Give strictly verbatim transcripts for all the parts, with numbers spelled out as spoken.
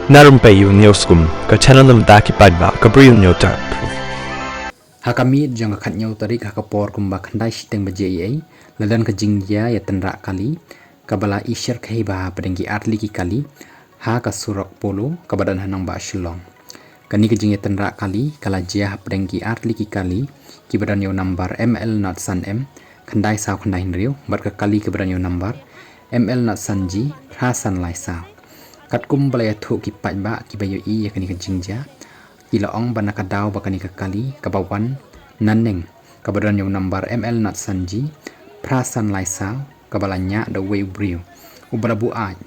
Na Rympei Ïewhynñiewskum, ka channel na bynta ki paidbah ka Bri Hynñiewtrep. Ha ka miet jong ka khatñiew tarik ha ka por kumba khyndai shiteng baje eiei, la don ka jingïatynrah kali kaba la isher kheiba hapdeng ki artylli ki kali ha ka surok Polo kaba don ha nongbah Shillong. Kane ka jingïatynrah kali ka la jia hapdeng ki artylli ki kali kiba don ïa u nambar M L not san M khyndai saw khyndai hynriew bad ka kali kaba don ïa u nambar M L not san G phra san lai saw. Katkum ba la ïathuh ki paidbah kiba ïohi ïa kane ka jingjia, ki la ong ba na ka daw ba kane ka kali kaba wan na neng kaba don ïa u nambar M L not san G phra san lai saw kaba la ñiah da uwei u briew uba la buaid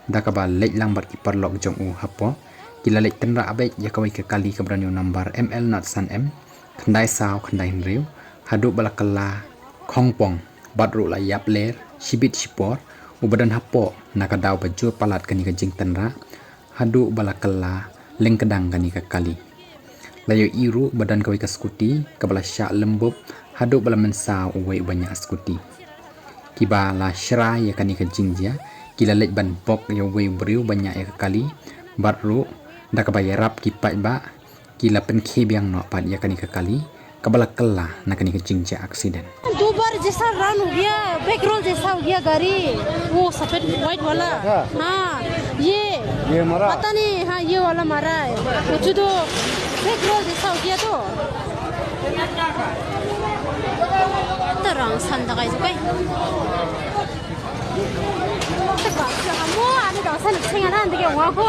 da kaba leit lang bad ki paralok jong u hapoh, ki la leit tynrah beit ïa kawei ka kali kaba don ïa u nambar M L not san M khyndai saw khyndai hynriew haduh ba la kylla khongpong bad ruh la ïap ler shibit shipor uba don hapoh na ka daw ba jur palat kane ka jingtynrah haduh ba la kylla lyngkdang kane ka kali. La ïohi ruh ba don kawei ka skuti kaba la shah lymbup haduh ba la mynsaw uwei uba ñiah skuti. Kiba la shra ïa kane ka jingjia ki la leit ban bok ïa uwei u briew ba ñiah ïa ka kali bad ruh da kaba ïarap ki paidbah ki la pynkhie biang noh pat ïa kane ka kali kaba la kylla na kane ka jingjia accident. दो बार जैसा रन हो गया, बैक रोल जैसा हो गया गाड़ी, वो सफेद व्हाइट वाला। हाँ, ये ये हमारा पता नहीं। हाँ, ये वाला मारा है। वो तो बैक रोल जैसा हो गया तो। तो रंग संदा का इसको। तो बाप रे, हम वो आने का अवसर नहीं ना, अंदर के वहाँ को।